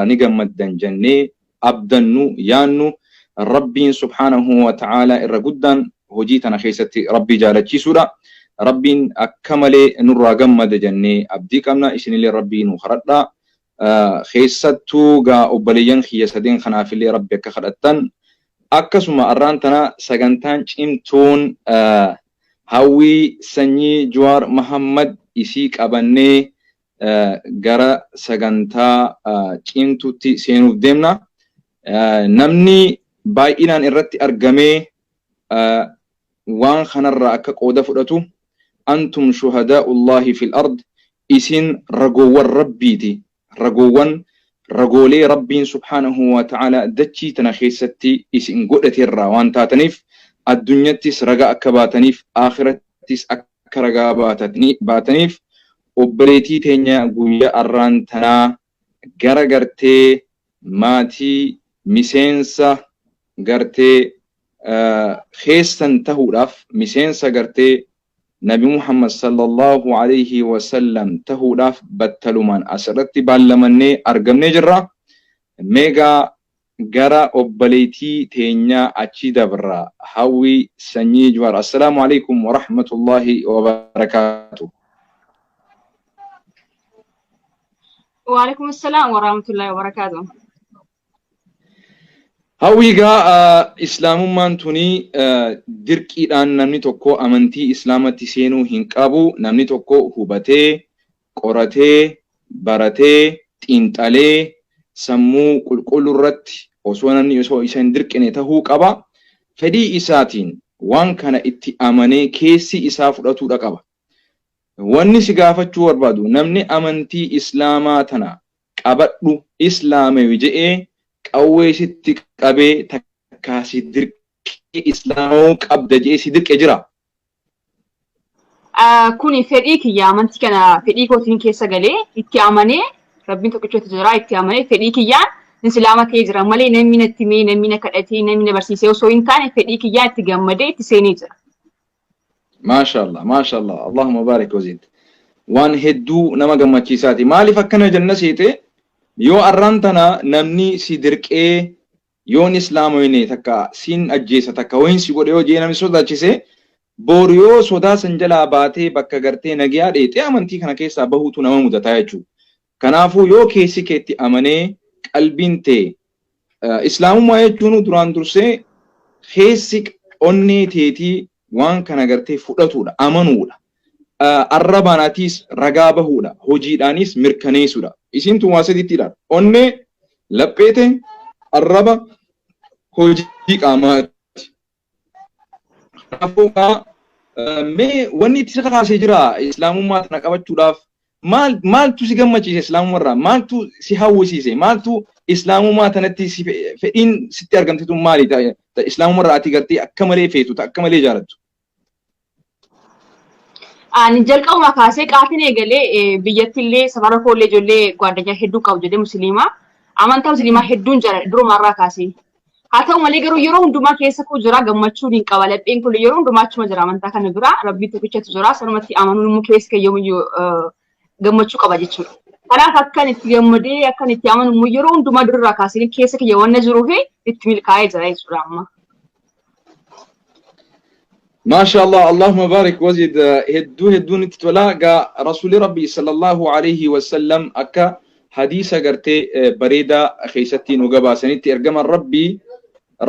Ni gammaddan jennee abdannu, yaannu. Rabbiin subhaanahu wa ta'aalaa irra guddaan hojii tana keessatti Rabbii jaalachiisuudha. Rabbiin akka malee nurraa gammada jennee abdii qabna. Isinillee Rabbii nu kadhadhaa. Keessattuu gaa obboleeyyan kiyya sadeen kanaafillee Rabbi akka kadhattan. Akkasuma arraan tana sagantaan cimtuun Hawwii Sanyii Juwaar Mahammad isii qabannee gara sagantaa cimtuutti seenuuf deemna. Namni baay'inaan irratti argamee waan kanarraa akka qooda fudhatu, antum shuhadaa'ullaahi fil ard, isin ragoowwan Rabbiiti, ragoowwan ragoolee Rabbiin subhaanahu wa ta'ala dachii tana keessatti isin godhateerraa waan taataniif, addunyattis ragaa akka baataniif, aakhirattis akka ragaa baataniif, obboleetii teenya guyyaa arraan tanaa gara gartee maatii miseensa gartee keessan tahuudhaaf, miseensa gartee Nabi Muhammad sallallahu alayhi wasallam tahuudhaaf battalumaan asirratti baallamannee argamnee jirra. Meegaa gara obboleetii teenyaa achi dabra. Hawwi Sanyii Juwaar. Assalaamu alaikum wa rahmatullahi wa barakaatuh. Waalaikum assalam wa rahmatullahi wa barakaatuh. Hawwi, gaa Islaamummaan tuni dirqiidhaan namni tokko amantii Islaamatti seenuu hin qabu. Namni tokko hubatee, qoratee, baratee, xiinxalee, sammuu qulqulluu irratti osoo namni osoo isa hin dirqine tahuu qaba. Fedhii isaatiin waan kana itti amanee keessi isaa fudhatuudha qaba. Wanni si gaafachuu barbaadu, namni amantii Islaamaa tana qabadhu, islaamawi je'ee qawwee sitti qabee takkaa si dirqee, islaamawuu qabda je'ee si dirqe jira? Kuni fedhii kiyya. Amantii kana fedhii kootiin keessa galee, itti amanee, Rabbiin tokkichatu jira itti amanee, fedhii kiyyaan islaama ta'ee jira malee namni natti himee, namni na kadhatee, namni na barsiisee osoo hin taane, fedhii kiyyaan itti gammadee itti seenee jira. Maashaallah, maashaallah, Allahumma barik wazid. Waan hedduu nama gammachiisaati. Maaliif akkana jenna seete, yoo arraan tana namni si dirqee, yoon islaamoyne takka siin ajjeesa, takka wayin si godhe yoo jee namni sodaachise, boru yoo sodaa san jalaa baatee bakka gartee nagiyaa dheexee amantii kana keessaa bahuutu nama mudataa jechuudha. Kanaafuu yoo keessi keetti amanee qalbiin tee Islaamummaa jechuun duraan dursee keessi onnee teetii waan kana gartee fudhatuudha, amanuudha. Arrabaan atiis ragaa bahuudha, hojiidhaanis mirkaneessuudha. Isiin tun waa sadiittidha. Onnee, lapheete, arraba, hojii qaamaati. Kanaafuu mee wanni itti si kakaasee jira Islaamummaa tana qabachuudhaaf? Maal maaltu si gammachiise Islaamummaa irraa? Maaltu si hawwisiise? Maaltu Islaamummaa tanatti si fedhiin sitti argamte tun maali? Islaamummaa irraa ati gartee akka malee feetu, akka malee jaalattu. Ani jalqabuma kaasee qaatiin eegalee biyyatti illee safara koollee ijoollee gwaaddanyaa hedduu qabu jedhee musliimaa. Amantaa musliimaa hedduun jira durumarraa kaasee. Haa ta'u malee garuu yeroo hundumaa keessa koo jira, gammachuun hin qaba. Lapheen kun yeroo hundumaa achuma jira amantaa kana bira. Rabbii tokkichatu jira. Sanumatti amanuun immoo keessa kee yoomiyyuu gammachuu qaba jechuudha. Kanaaf akkan itti gammadee akkan itti amanu immoo yeroo hundumaa durirraa kaasee keessa kiyya wanna jiruu fi itti milkaa'ee jira jechuudha amma. Maasha Allah, Allahumma barik wazid. Hedduu hedduun itti tola. Gaa Rasuulli Rabbii sallallahu alayhi wasallam akka hadiisa gartee bareedaa keessatti nu gabaasanitti, ergaman Rabbii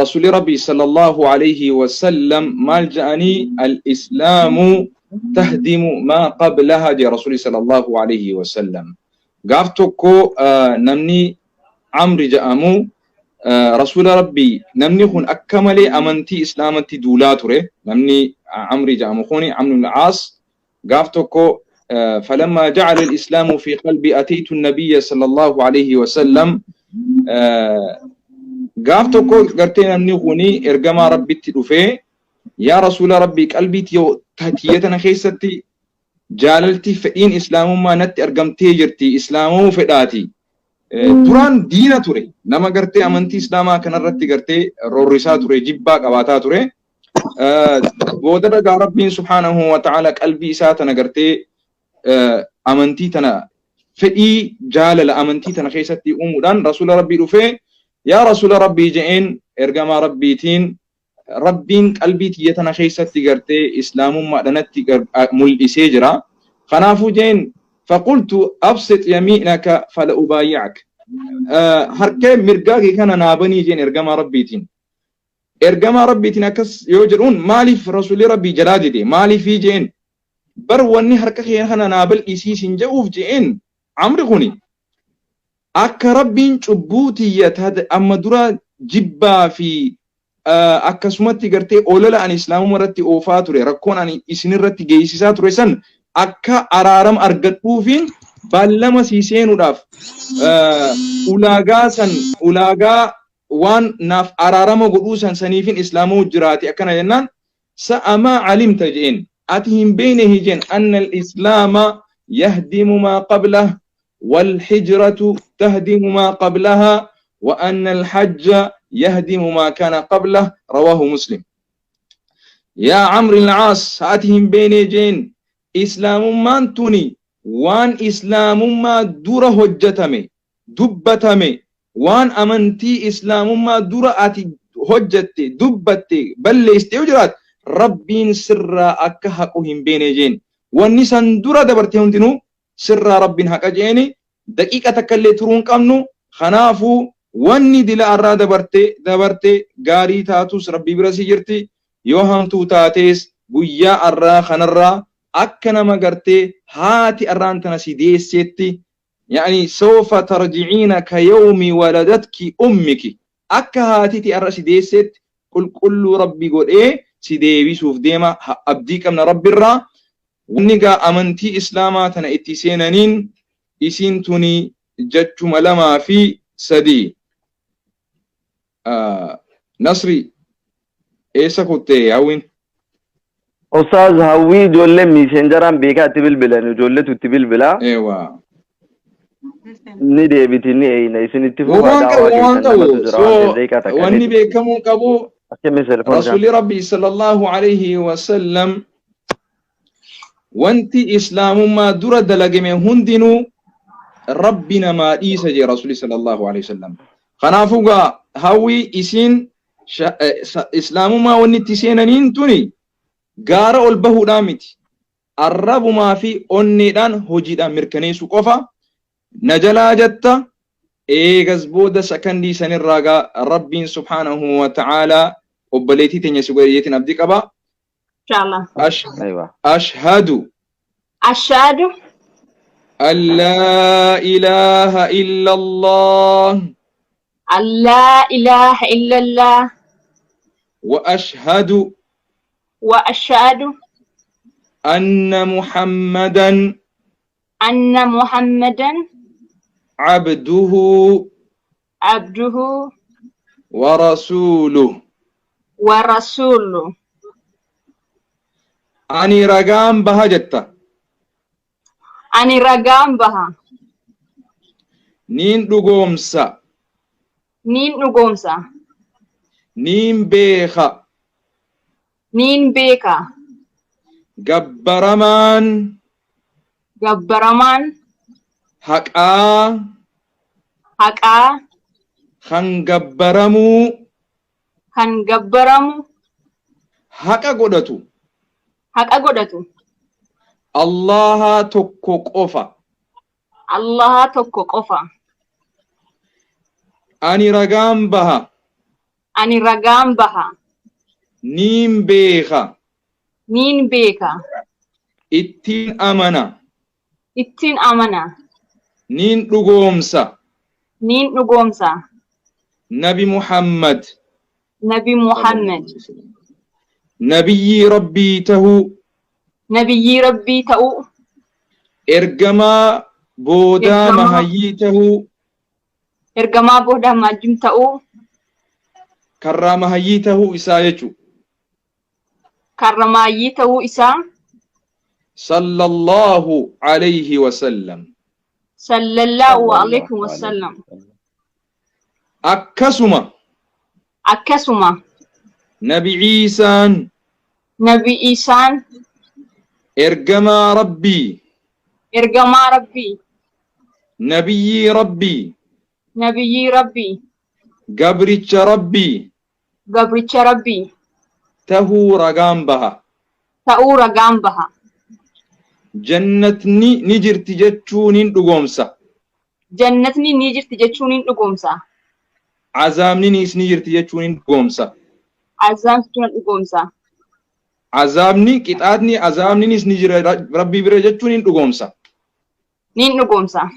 Rasuulli Rabbii sallallahu alayhi wasallam maal ja'anii? Al-islaamu tahdimu maa qablaha jee Rasuulli sallallahu alayhi wasallam. Gaaf tokko namni Amri ja'amu Rasuula Rabbii, namni kun akka malee amantii Islaamatti duulaa ture. Namni Amri ja'amu kuni, Amrul Aas, gaaf tokko falammaa ja'ala al-islaamu fi qalbi ataytu an-nabiyya sallallahu alayhi wasallam. Gaaf tokko gartee namni kuni ergamaa Rabbitti dhufee, yaa Rasuula Rabbii, qalbii tiyya tana keessatti jaalalti fedhiin Islaamummaa natti argamtee jirti, Islaamuu fedhaati. Duraan diina ture, nama gartee amantii Islaamaa kanarratti gartee roorrisaa ture, jibbaa qabaataa ture. Booda dhagaa Rabbiin subhaanahu wa ta'ala qalbii isaa tana gartee amantii tana Fedhii jaalala amantii tana keessatti uumuudhaan Rasuula Rabbii dhufee, yaa Rasuula Rabbii je'een, ergamaa Rabbiitiin Rabbiin qalbii tiyya tana keessatti gartee islaamummaadha natti mul'isee jira. Kanaafuu je'een, faqultu absit yamiinaka fala ubaayi'ak. Harkee mirgaa kee kana naa banii je'een ergamaa Rabbiitiin. Ergamaa Rabbiitiin akkas yoo jedhuun maaliif Rasuulli Rabbii jalaa dide? Maaliifii je'een, bar wanni harka kee kana naa bal'isii sin je'uuf je'een, Amri kuni akka Rabbiin cubbuu tiyya ta amma dura jibbaa fi akkasumatti gartee olola ani islaamummaa irratti oofaa ture, rakkoon ani isinirratti geessisaa ture san akka araarama argadhuufiin baallama sii seenuudhaaf ulaagaa san, ulaagaa waan naaf araarama godhuu san saniifin islaamuu jiraate akkana jennaan, sa'a maa alimta je'een, ati hin beeynehi jeen, anna al-islaama yahdimu maa qablah wal hijratu tahdimu maa qablaha wa anna al-hajja yahdimu maa kaana qablah, rawaahu Muslim. Yaa Amr al-Aas, ati hin beeynee jeen, islaamummaan tuni waan islaamummaa dura hojjatame, dubbatame, waan amantii islaamummaa dura ati hojjatte, dubbatte, balleessite yoo jiraate Rabbiin sirraa akka haqu hin beene jeen. Wanni san dura dabarte hundinuu sirraa Rabbiin haqa jeeni, daqiiqa takka illee turuu hin qabnu. Kanaafuu wanni dila arraa dabarte dabarte, gaarii taatus Rabbii bira si jirti, yoo hamtuu taatees guyyaa arraa kanarraa akka nama gartee haati arraan tana si deesseetti, yani sawfa tarji'iina ka yawmi waladatki ummiki, akka haatiti har'a si deesseetti qulqulluu Rabbi godhee si deebisuuf deema, abdii qabna Rabbirraa. Wanni gaa amantii islaamaa tana itti seenaniin isiin tuni jechuma lamaa fi sadii. Nasri, eessa kutte Hawwiin? Ustaaz, Hawwii ijoolleen miiseenjaraan beekaa itti bilbilan, ijoolletu itti bilbila. Eewa. Ni deebiti, ni eeyna, isin itti fufaa Waan qabu daawaa waan keessan qabu namatu jira waan ta'eef so daqiiqaa takka ni wanni turti. beekamuu qabu Akkami telefoon isaa. Rasuulli Rabbii sallallahu alayhi wasallam wanti islaamummaa dura dalagame hundinuu Rabbi namaa dhiisa jee Rasuulli sallallahu alayhi wasallam. Kanaafuu gaa Hawwii, isiin islaamummaa wanni itti seenaniin tuni gaara ol bahuudhaa miti. Arrabumaa fi onneedhaan hojiidhaan mirkaneessuu qofa. Na jalaa jetta, eegas booda sakandii sanirraa gaa Rabbiin subhaanahu wa ta'aalaa obboleettii teenya si godhe jeetiin abdii qaba. Inshallah. Aywa. Ashhadu. Ashhadu. An laa ilaaha illallah. An laa ilaaha illallah. Wa ashhadu. Wa ashhadu. Anna Muhammadan. Anna Muhammadan. Abduhu. Abduhu. Wa rasuuluh. Wa rasuuluh. Ani ragaan baha jetta. Ani ragaan baha. Niin dhugoomsa. Niin dhugoomsa. Niin beeka. Niin beeka. Gabbaramaan. Gabbaramaan. Haqaa. Haqaa. Kan gabbaramuu. Kan gabbaramu. Haqa godhatu. Haqa godhatu. Allaha tokko qofa. Allaha tokko qofa. Ani ragaan baha. Ani ragaan baha. Niin beeka. Niin beeka. Ittiin amana. Ittiin amana. Niin dhugoomsa. Niin dhugoomsa. Nabi Muhammad. Nabi Muhammad. Nabiyyii Rabbii tahuu. Nabiyyii Rabbii ta'uu. Ergamaa boodaa Ergamaa. Mahayyii tahuu. Ergamaa boodaa maajjim ta'uu. Karraa mahayyii tahuu isaa jechuudha. Karra maayyii ta'uu isaa. Sallallahu alayhi wa sallam. Sallallahu alayhi wa sallam. Akkasuma. Akkasuma. Nabi Iisaan. Nabi Iisaan. Ergamaa Rabbii. Ergamaa Rabbii. Nabiyyii Rabbii. Nabiyyii Rabbii. Gabricha Rabbii. Gabricha Rabbii. Tahuu ragaan baha. Ta'uu ragaan baha. Jannatni ni jirti jechuunin dhugoomsa. Jannatni ni jirti jechuunin dhugoomsa. Azaabninis ni jirti jechuunin dhugoomsa. Azaabni jechuun dhugoomsa. Azaabni, qixaatni, azaabninis ni jira Rabbii bira jechuunin dhugoomsa. Nin dhugoomsa.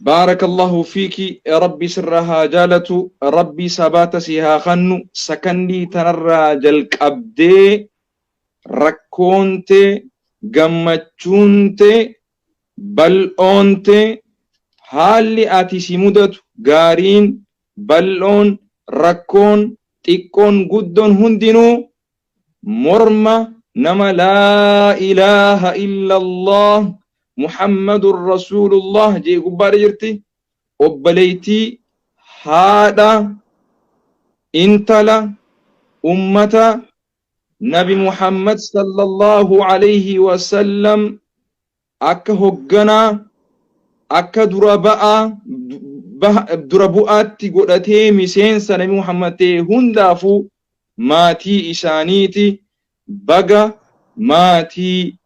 Baarakallahu fiiki, Rabbi sirra haa jaalatu, Rabbi sabaata si haa kannu. Sakandii tanarraa jalqabdee rakkoon tee, gammachuun tee, bal'oon tee, haalli ati si mudatu gaariin, bal'oon, rakkoon, xiqqoon, guddoon hundinuu morma nama laa ilaaha illallah Muhammadun Rasuulullah jee gubbaadha jirti. Obboleettii, haadha, intala ummata Nabi Muhammad sallallahu alayhi wasallam akka hogganaa, akka dura ba'aa, dura bu'aatti godhatee miseensa Nabi Muhammad ta'e hundaafuu maatii isaaniiti. Baga maatii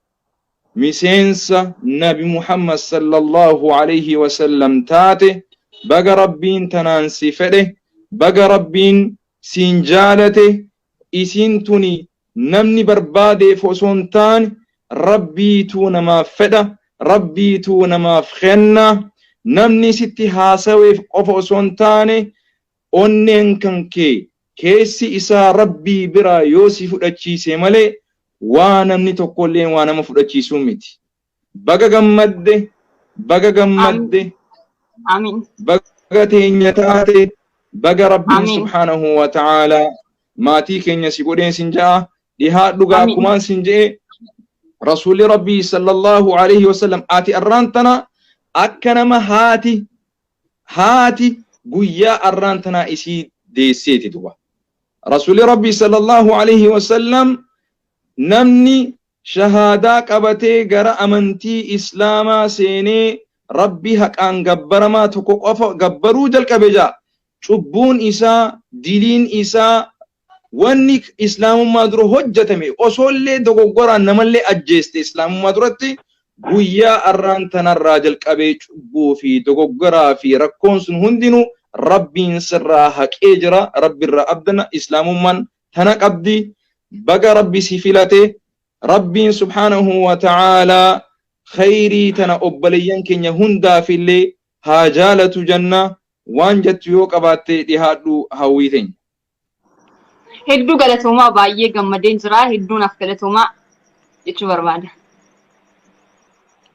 miseensa Nabi Muhammad sallallahu alayhi wasallam taate. Baga Rabbiin tanaan si fedhe, baga Rabbiin siin jaalate. Isiin tuni namni barbaadeef osoo hin taane Rabbiituu namaaf fedha, Rabbiituu namaaf kenna. Namni sitti haasaweef qofa osoo hin taane onneen kan kee keessi isaa Rabbii biraa yoo si fudhachiise malee waa namni tokkolleen waa nama fudhachiisuu miti. Baga gammadde, baga gammadde. Amiin. Baga teenya taate, baga Rabbiin subhaanahu wa ta'aalaa maatii keenya si godheen sin ja'a. Dhihaadhu gaa, akkumaan sin je'e Rasuulli Rabbii sallallahu alaihi wasallam ati arraan tana akka nama haati guyyaa arraan tanaa isii deesseeti duba. Rasuulli Rabbii sallallahu alaihi wasallam namni shahaadaa qabatee gara amantii Islaamaa seenee Rabbi haqaan gabbaramaa tokko qofa gabbaruu jalqabe ja'a. Cubbuun isaa, diliin isaa, wanni Islaamummaa dura hojjetame osoollee dogoggoraan namallee ajjeeste Islaamummaa duratti guyyaa arraan tanarraa jalqabee cubbuu fi dogoggoraa fi rakkoon sun hundinuu Rabbiin sirraa haqee jira. Rabbirraa abdanna, Islaamummaan tana qabdi. Baga Rabbi si filate. Rabbiin subhaanahu wa ta'aalaa khayrii tana obboleeyyan keenya hundaafillee haa jaalatu jenna. Waan jettu yoo qabaatte dhihaadhu, Hawwii teenya. Hedduu galatoomaa, baay'ee gammadeen jira. Hedduu naaf galatoomaa jechuu barbaada.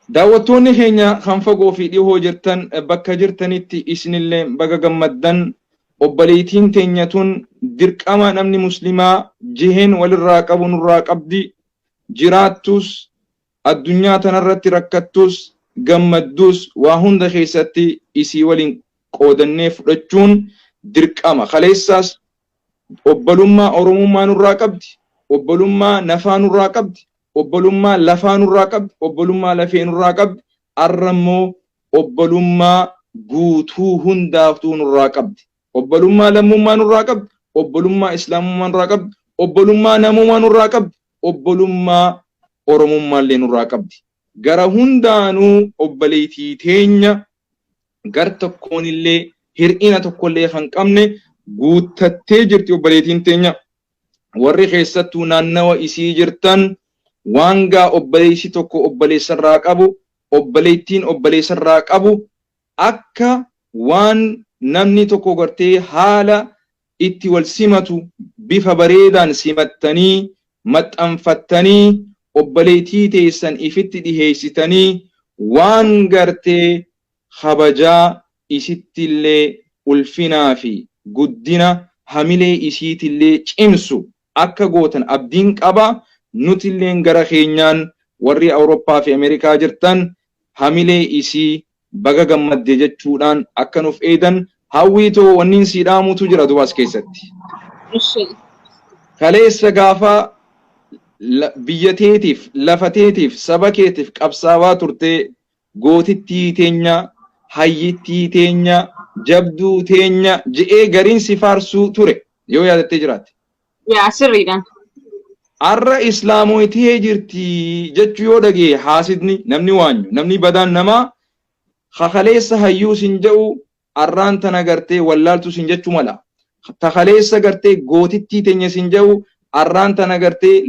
Daawwattoonni keenya kan fagoo fi dhihoo jirtan, bakka jirtanitti isinillee baga gammaddan. Obboleettiin teenya tun dirqama namni muslimaa jiheen walirraa qabu nurraa qabdi. Jiraattus, addunyaa tanarratti rakkattus, gammaddus, waa hunda keessatti isii waliin qoodannee fudhachuun dirqama. Kaleessaas obbolummaa Oromummaa nurraa qabdi, obbolummaa nafaa nurraa qabdi, obbolummaa lafaa nurraa qabdi, obbolummaa lafee nurraa qabdi. Arra immoo obbolummaa guutuu hundaaftuu nurraa qabdi. Obbolummaa lammummaa nurraa qabdi, obbolummaa Islaamummaa nurraa qabdi, obbolummaa namummaa nurraa qabdi, obbolummaa Oromummaallee nurraa qabdi. Gara hundaanuu obboleettii teenya gar tokkoonillee hir'ina tokkollee kan qabne guuttattee jirti obboleettiin teenya. Warri keessattuu naannawa isii jirtan waan gaa obboleessi tokko obboleessarraa qabu, obboleettiin obboleessarraa qabu, akka waan namni tokko gartee haala itti wal simatu bifa bareedaan simattanii, maxxanfattanii, obboleettii teessan ifitti dhiheessitanii, waan gartee kabajaa isittillee, ulfinaa fi guddina hamilee isiitillee cimsu akka gootan abdiin qaba. Nutilleen gara keenyaan warri Awurooppaa fi Ameerikaa jirtan hamilee isii baga gammadde jechuudhaan akka nuuf eedan. Hawwii too, wanniin sii dhaamutu jira duba as keessatti. Kaleessa gaafa biyya teetiif, lafa teetiif, saba keetiif qabsaawaa turtee Gootittii teenya, hayyittii teenya, jabduu teenya je'ee gariin si faarsuu ture yoo yaadattee jiraatte. Yaa sirriidha. Arra islaamoytee jirti jechuu yoo dhagaye haasidni, namni waanyu, namni badaan namaa kakaleessa hayyuu sin je'u arraan tana gartee wallaaltuu sin jechuu mala. Ta kaleessa gartee gootittii teenya sin je'u arraan tana gartee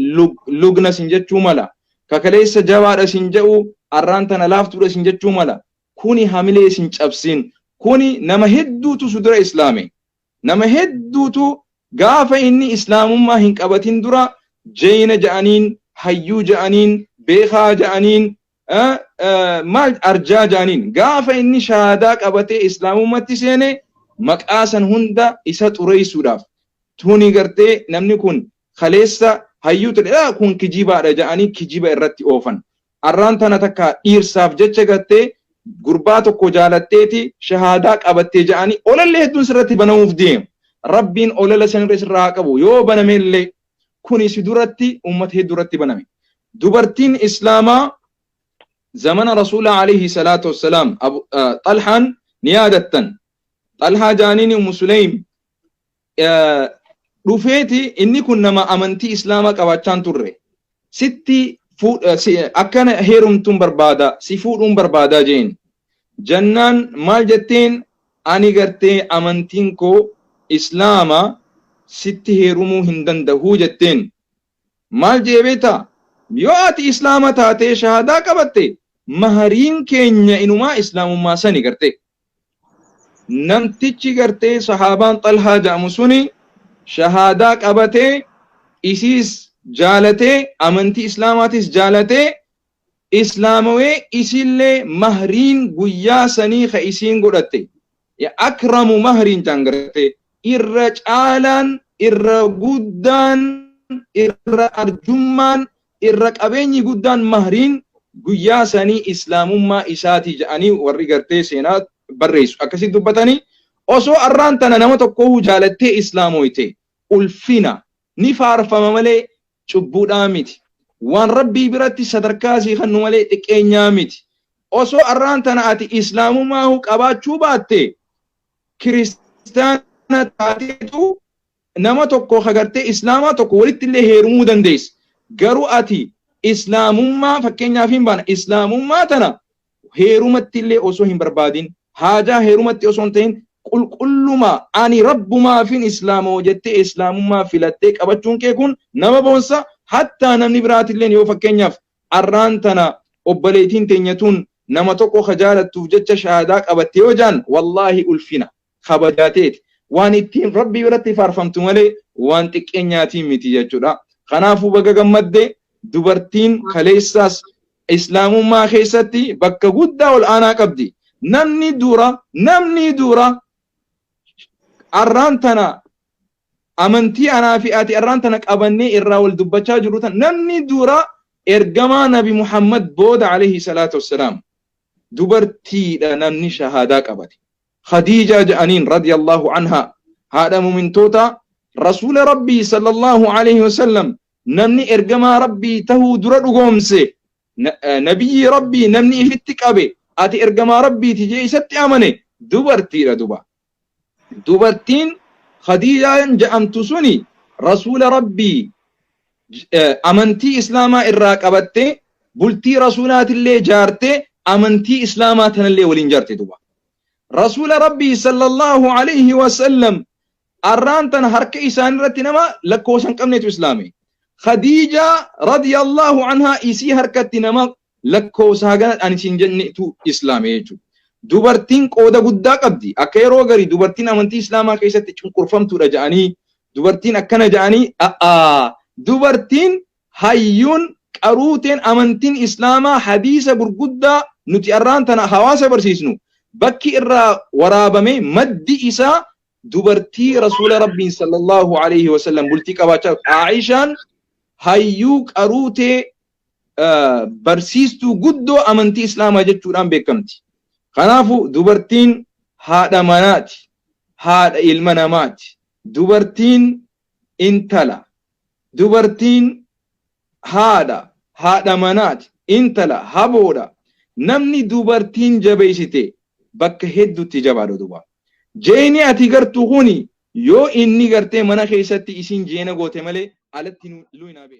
lugna sin jechuu mala. Ka kaleessa jabaadha sin je'u arraan tana laaftuudha sin jechuu mala. Kuni hamilee sin cabsin. Kuni nama hedduutu su dura islaame. Nama hedduutu gaafa inni islaamummaa hin qabatin dura jeyna ja'aniin, hayyuu ja'aniin, beekaa ja'aniin, maal arjaa ja'aniin. Gaafa inni shahaadaa qabatee islaamummatti seene maqaa san hunda isa xureessuudhaaf tuni gartee namni kun kaleessa hayyuu ture kun kijibaadha ja'anii kijiba irratti oofan. Arraan tana takka dhiirsaaf jecha gartee gurbaa tokko jaalatteeti shahaadaa qabattee ja'anii olallee hedduun sirratti banamuuf deemu. Rabbiin olala sanirra sirraa haa qabu. Yoo banamellee kuni si duratti uummata hedduu irratti baname. Dubartiin Islaamaa zamana Rasuulaa alayhi salaatu wassalaam Xalhaan ni yaadattan. Xalhaa jaaniin Ummu Suleym dhufeeti inni kun nama amantii Islaamaa qabaachaa hin turre. Sitti akkana heerumtuun barbaada, si fuudhuun barbaadaa jeen. Jannaan maal jetteen? Ani gartee amantiin koo Islaama, sitti heerumuu hin danda'u jetteen. Maal jee beektaa? Yoo ati Islaama taatee shahaadaa qabatte mahariin keenya inumaa Islaamummaa sani gartee. Namtichi gartee sahaabaan Xalhaa jedhamu suni shahaadaa qabatee, isiis jaalatee, amantii Islaamaatis jaalatee islaamawee, isiillee mahriin guyyaa sanii ka isiin godhatte akramu mahriin jaan gartee irra caalaan, irra guddaan, irra arjummaan, irra qabeenyi guddaan mahriin guyyaa sanii islaamummaa isaatii jedhanii warri gartee seenaa barreessu akkasitti dubbatanii. Osoo arraan tana nama tokkoo jaalattee islaamoyte ulfina ni faarfama malee cubbuudhaa miti. Waan Rabbii biratti sadarkaa sii kennu malee xiqqeenyaa miti. Osoo arraan tana ati islaamummaa qabaachuu baatte kiristaana taateetu nama tokko agartee islaamaa tokko walitti illee heerumuu dandeessa. Garuu ati islaamummaa fakkeenyaaf hin baana, islaamummaa tana heerumatti illee osoo hin barbaadin, haajaa heerumatti osoo hin ta'in, qulqulluma ani rabbumaafin islaamoo jettee islaamummaa filattee qabachuun kee kun nama boonsa. Hattaa namni biraatilleen yoo fakkeenyaaf arraan tana obboleettiin teenya tun nama tokko ka jaalattuuf jecha shahaadaa qabatte yoo jaan, wallaahi ulfina kabajaateeti, waan ittiin rabbii biratti faarfamtu malee waan xiqqeenyaatiin miti jechuudha. Kanaafuu baga gammadde. Dubartiin kaleessaas islaamummaa keessatti bakka guddaa ol aanaa qabdi. Namni dura arraan tana amantii anaa fi ati arraan tana qabannee irraa wal dubbachaa jiru tan namni dura ergamaa Nabi Muhammad booda alayhi salaatu wassalaam dubartiidha namni shahaadaa qabate. Khadiijaa jedhaniin radiyallahu anha, haadha mumintoota. Rasuula Rabbii sallallahu alayhi wasallam namni ergamaa Rabbii tahuu dura dhugoomse, nabiyyi Rabbii namni ifitti qabe, ati ergamaa Rabbiiti jee isatti amane dubartiidha duba. Dubartiin Khadiijaan jedhamtu suni rasuula Rabbii amantii islaamaa irraa qabattee, bultii rasuulaatillee jaartee, amantii islaamaa tanallee waliin jaarte duba. Rasuula Rabbii sallallahu alayhi wasallam arraan tana harka isaanii irratti nama lakkoofsa hin qabnetu islaame. Khadiijaa radiyallahu anhaa isii harkatti nama lakkoofsa hagana ani siin jennetu islaame jechuudha. Dubartiin qooda guddaa qabdi. Akka yeroo garii dubartiin amantii islaamaa keessatti cunqurfamtuudha jedhanii, dubartiin akkana jedhanii, a'aa, dubartiin hayyuun qaruuteen amantiin islaamaa hadiisa gurguddaa nuti arraan tana hawaasa barsiisnu bakki irraa waraabame, maddi isaa dubartii rasuula Rabbiin sallallahu alaihi wasallam bultii qabaachaa. Aishaan hayyuu qaruutee barsiistuu guddoo amantii islaamaa jechuudhaan beekamti. Kanaafuu dubartiin haadha manaati, haadha ilma namaati. Dubartiin intala, dubartiin haadha, haadha manaati, intala, haboodha. Namni dubartiin jabeessite bakka hedduutti jabaadha duuba. Jeeni ati gartuu kuni yoo inni gartee mana keessatti isin jeena goote malee alatti luinaa beeka.